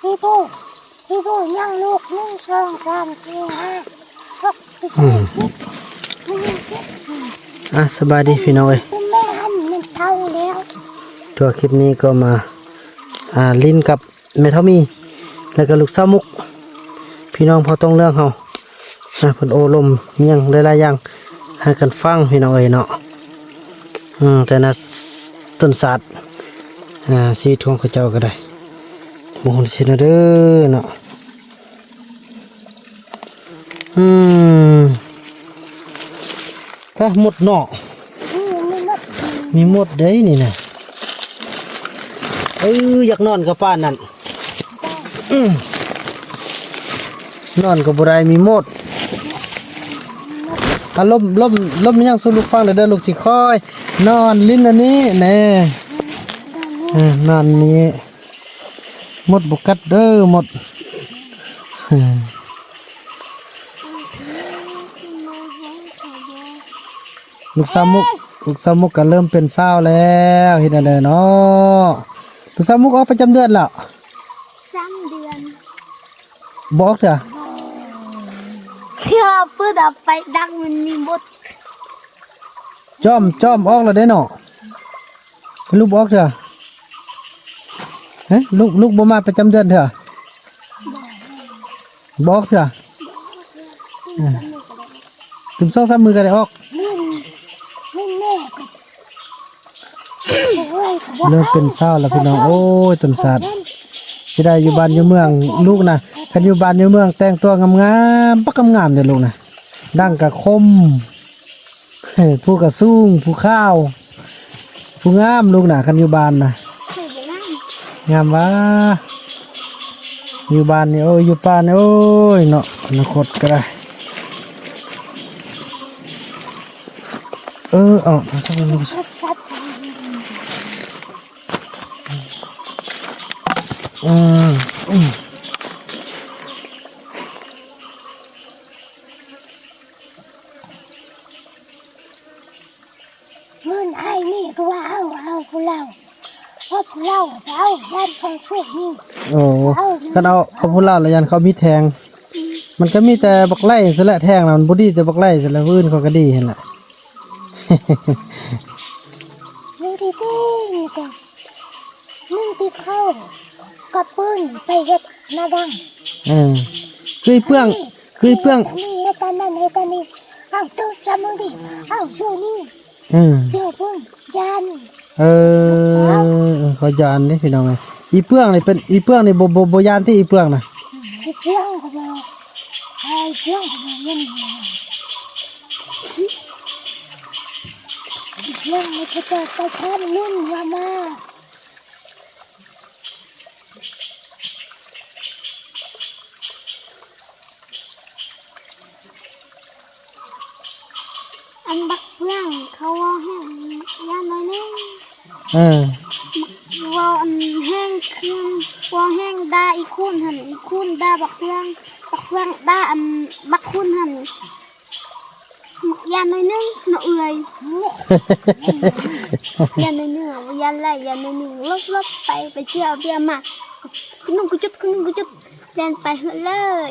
ພີ່ໂບ ພີ່ໂບ ຍັງລູກ ໜຶ່ງ ສອງ ສາມ ສີ່ ຫ້າ ຫົກ ເປັນ ອືມ ສິບ ມີ ສິບ ອ່ະ ສະບາຍດີພີ່ນ້ອງເອີຍ ແມ່ຫັ້ນມັນເຖົ້າແລ້ວ. ຕົວຄລິບນີ້ກໍມາ ອ່າ ຫຼິ້ນກັບ ແມ່ເຖົ້າມີ ແລ້ວກໍລູກສາວມຸກ ພີ່ນ້ອງເຜົ່າຕ້ອງເລື່ອງເຮົາ ນະ ເພິ່ນໂອ້ລົມຫຍັງຫຼາຍໆຢ່າງໃຫ້ກັນຟັງ ພີ່ນ້ອງເອີຍເນາະ. ອືມ ແຕ່ນະ ຕົ້ນສາດ ອ່າ ຊີວິດຂອງເຂົາເຈົ້າກໍໄດ້ ບໍ່ຮູ້ຊິເນາະເດີເນາະ. ອືມ ປະ ມົດເນາະ ອືມ ມີມົດ ມີມົດເດ້ນີ້ນະ. ເອີ ຢາກນອນກໍປານນັ້ນ ອືມ ນອນກໍບໍ່ໄດ້ ມີມົດ. ອາ ລົມ ລົມ ລົມຫຍັງສູ່ລູກຟັງເດີ ລູກຊິຄ່ອຍນອນຫຼິ້ນອັນນີ້ແນ່. ເອີ ນອນນີ້ ມົດບໍ່ກັດເດີ ມົດ. ເອີ ລູກສາວມຸກ ລູກສາວມຸກກໍເລີ່ມເປັນສາວແລ້ວ ເຮັດແນວໃດເນາະ. ລູກສາວມຸກອອກປະຈຳເດືອນແລ້ວ ສາມເດືອນ ບໍ່ອອກເທື່ອ ເທື່ອເປີດອອກໄປດັງມັນມີມົດ. ຈອມ ຈອມອອກແລ້ວເດ້ເນາະ ລູກບໍ່ອອກເທື່ອ. ເອີ ລູກ ລູກບໍ່ມາປະຈຳເດືອນເທື່ອ ບໍ່ອອກເທື່ອ. ເອີ ຕື່ມສອງສາມມື້ກໍໄດ້ອອກ. ເລີ່ມເປັນສາວແລ້ວພີ່ນ້ອງ ໂອ້ຍ ຕົ້ນສາດ ຊິໄດ້ຢູ່ບ້ານຢູ່ເມືອງລູກນະ. ຄັນຢູ່ບ້ານຢູ່ເມືອງແຕ່ງຕົວງາມໆ ບັກງາມໆເດ້ລູກນະ ດັງກະຄົມ ຜູ້ກະສູງ ຜູ້ຂາວ ຜູ້ງາມລູກນະ ຄັນຢູ່ບ້ານນະ. ງາມຫວາ ຢູ່ບ້ານນີ້ ໂອ້ຍ ຢູ່ປ່ານີ້ ໂອ້ຍເນາະ ອະນາຄົດກໍໄດ້. ເອີ ເອົາໂທລະສັບ ອືມ ອືມ. ເງິນອ້າຍນີ້ກໍວ່າເອົາ ເອົາຜູ້ລາວ ເອົາຜູ້ລາວ ເອົາ ຢ້ານເຂົາໂຊກດີ. ໂອ້ ເອົາ ຄັນເອົາ ເອົາຜູ້ລາວລະຢ້ານເຂົາມີແທ້ງ. ອືມ ມັນກໍມີແຕ່ບັກໄລ່ຊັ້ນແຫຼະແທ້ງນະ ມັນບໍ່ດີແຕ່ບັກໄລ່ຊັ້ນແຫຼະ ຜູ້ອື່ນເຂົາກໍດີຫັ້ນແຫຼະ. ມີທີ່ຈິງກໍ ໜຶ່ງຕິດເຂົ້າກັບປືນໄປເຮັດໜ້າດັງ. ເອີ ຄືເປືອງ ຄືເປືອງ ອັນນີ້ເຮັດອັນນັ້ນເຮັດອັນນີ້ ເອົາໂຕຈຳມືດີ ເອົາຊູນີ້. ເອີ ເຈົ້າເບິ່ງຢ້ານ. ເອີ ເຂົາຢ້ານເດ້ພີ່ນ້ອງເອີຍ. ອີເປືອງນີ້ເປັນ ອີເປືອງນີ້ບໍ່ ບໍ່ ບໍ່ຢ້ານຕິ ອີເປືອງນະ? ອີເປືອງກໍບໍ່ ອີເປືອງກໍບໍ່ຢ້ານ. ອີເປືອງນີ້ເຂົາເຈົ້າໄປແຄມລຸ້ນວ່າມາ. ອັນບັກເຟືອງເຂົາເວົ້າແຮງຢ້ານໜ້ອຍໜຶ່ງ. ເອີ ເວົ້າອັນແຮງ ເວົ້າແຮງດ່າອີຄູນຫັ້ນ ອີຄູນດ່າບັກເຟືອງ ບັກເຟືອງດ່າອັນບັກຄູນຫັ້ນ. ຢ້ານໜ້ອຍໜຶ່ງເນາະເອື້ອຍ ຢ້ານໜ້ອຍໜຶ່ງ ບໍ່ຢ້ານຫຼາຍ ຢ້ານໜ້ອຍໜຶ່ງ. ຫຼົບໆ ໄປ ໄປເຊື່ອເບຍມາ ຂະໜຸ່ງກະຈຸດ ຂະໜຸ່ງກະຈຸດ ແລ່ນໄປເຮືອນເລີຍ.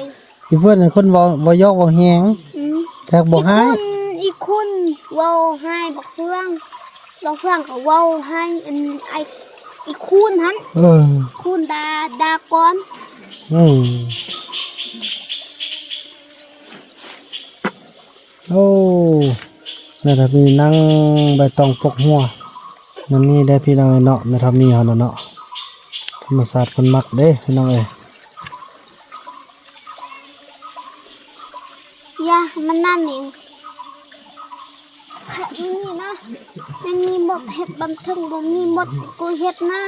ອີເພິ່ນຄົນເວົ້າ ເວົ້າຢອກເວົ້າແຮງ. ອືມ ແຕ່ບໍ່ຮ້າຍ ອີຄູນ ອີຄູນເວົ້າຮ້າຍບັກເຟືອງ ບັກເຟືອງກໍເວົ້າຮ້າຍອັນ ໄອ້ ອີຄູນຫັ້ນ. ເອີ ຄູນດ່າ ດ່າກ່ອນ. ອືມ ໂອ້ ແມ່ທອມມີນັ່ງໃບຕອງປົກຫົວ ມັນນີ້ໄດ້ພີ່ນ້ອງເນາະ ແມ່ທອມມີເຮົານະເນາະ. ທຳມະຊາດເພິ່ນມັກເດ້ພີ່ນ້ອງເອີຍ. ຢ່າ ມັນນັ້ນນີ້ ແບບນີ້ນະ ມັນມີມົດເຫັດບຳເທິງ ບໍ່ມີມົດກູເຫັດນະ.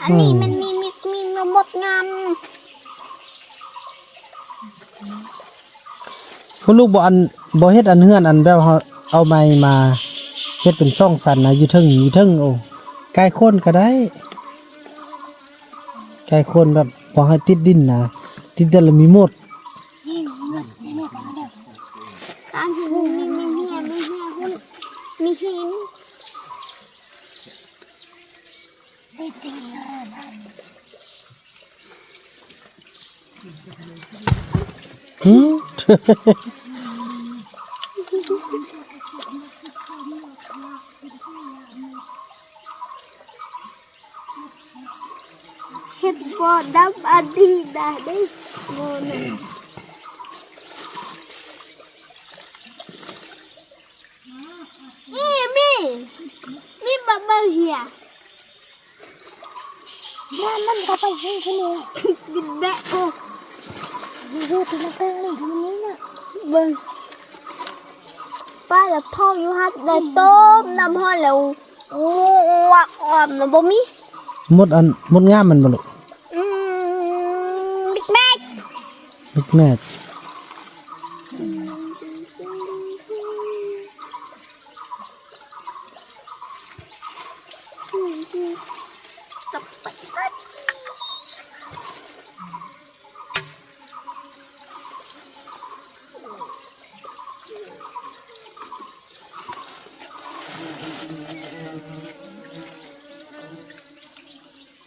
ອັນນີ້ ອືມ ມັນມີມິກມີມະມົດງາມ. ຜູ້ລູກບໍ່ອັນ ບໍ່ເຮັດອັນເຮືອນອັນແບບເຮົາເອົາໄມ້ມາເຮັດເປັນສອງຊັ້ນນະ ຢູ່ເທິງ ຢູ່ເທິງ. ໂອ້ ກາຍໂຄນກໍໄດ້ ກາຍໂຄນແບບບໍ່ໃຫ້ຕິດດິນນະ ຕິດດິນແລ້ວມີມົດ. ການເຫັນມີ ມີເຫຍ ມີເຫຍ ມີຫີນ. ໄດ້ຕີເລີຍ. ຫື ເຫັດບໍ່ດຳອັນນີ້ນະ ນີ້ໂມນະ. ອີ່ ມີ ມີບັກເບິ່ງເຫຍ ຍາມມັນກໍໄປເຫັນຄືນີ້ ບິນແບະ ໂອ້ ຢູ່ທີ່ມັນເທິງນີ້ ຢູ່ນີ້ນະ ເບິ່ງ ປາລະເຜົາຢູ່ຫັ້ນ ໄດ້ຕົ້ມນ້ຳຮ້ອນແລ້ວ ອວກອອມນະ ບໍ່ມີ ໝົດອັນ ໝົດງາມແມ່ນບໍ່ລູກ? ອືມ ບິກແມັກ ບິກແມັກ.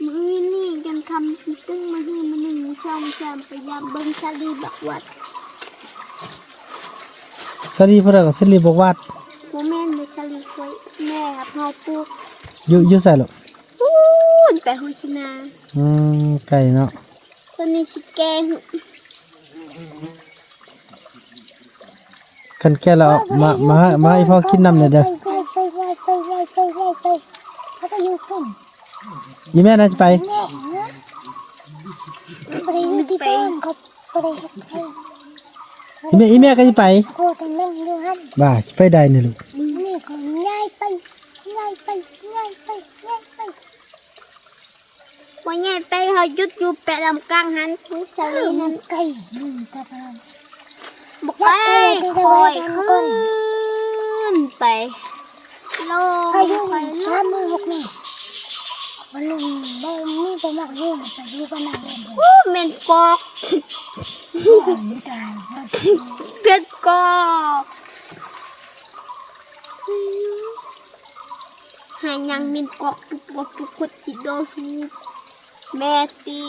ມື້ນີ້ຈົນຄ່ຳ ຕື່ນມາຮືມື້ໜຶ່ງ ສອງ ສາມ ໄປຢາມເບິ່ງສາລີບັກຫວັດ. ສາລີຜູ້ໃດກໍ ສາລີບັກຫວັດ? ບໍ່ແມ່ນເດ້ ສາລີຂ້ອຍ ແມ່ຮັບເຮົາປູກ. ຢູ່ ຢູ່ໃສລູກ? ປູ້ນ ໄປໂຮຊິນາ. ອືມ ໄກເນາະ. ຕົວນີ້ຊິແກ່. ຄັນແກ່ແລ້ວເອົາມາ ມາໃຫ້ ມາໃຫ້ພໍ່ກິນນຳແດ່ເດີ. ອີ່ແມ່ນະຊິໄປ. ອີ່ແມ່ ອີ່ແມ່ກໍຊິໄປ. ວ່າ ຊິໄປໃດນີ້ລູກ? ນີ້ກໍຍ້າຍໄປ ຍ້າຍໄປ ຍ້າຍໄປ ຍ້າຍໄປ. ບໍ່ໃຫຍ່ໄປ ເຮົາຢຸດຢູ່ແປະລຳກາງຫັ້ນ ຜູ້ສາວນີ້ຫັ້ນ ໄກ ບໍ່ໄກ ຄ່ອຍຂຶ້ນໄປ ລົງໄປ ລົງ ມັນບໍ່ມີ ບໍ່ມັກຢູ່ ໄປຢູ່ກັນນະ. ໂອ້ ແມ່ນກອກ ເປັນກອກ. ຫາຍັງເມັນກອກ ປຸກປັກ ປຸກກົດ ອີໂດ ແມ່ຕີ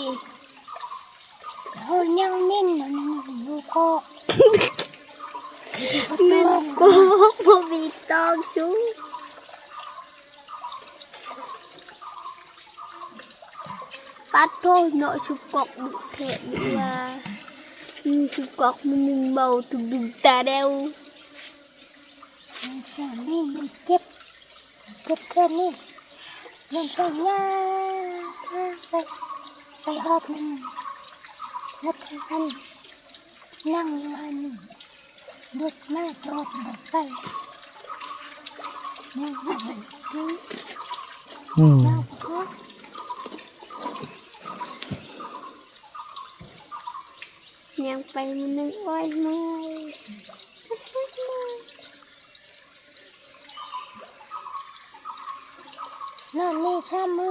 ເຮົາຍັງເມັນ ເມັນກອກ ເມັນກອກ ບໍ່ມີຕອງຊຸ. ປາດໂທ້ເນາະ ຊຸກອກດຸແທ້ນີ້ວ່າ ອືມ ຊຸກອກມັນຍັງເມົາຕຸບດຸຕາແດວ. ສາມີມັນເຈັບ ເຈັບແຂນນີ້ ມັນໄປຍ່າງໄປ ໄປຮອບໜຶ່ງ ແລ້ວກໍອັນ ນັ່ງຢູ່ຫັ້ນ ລົດມາຈອດລົດໄປ ຍັງບໍ່ໄດ້ ອືມ ຍ່າງໄປມື້ໜຶ່ງ ໂອ້ຍ ເມື່ອຍ ນອນນີ້ສາມມື້.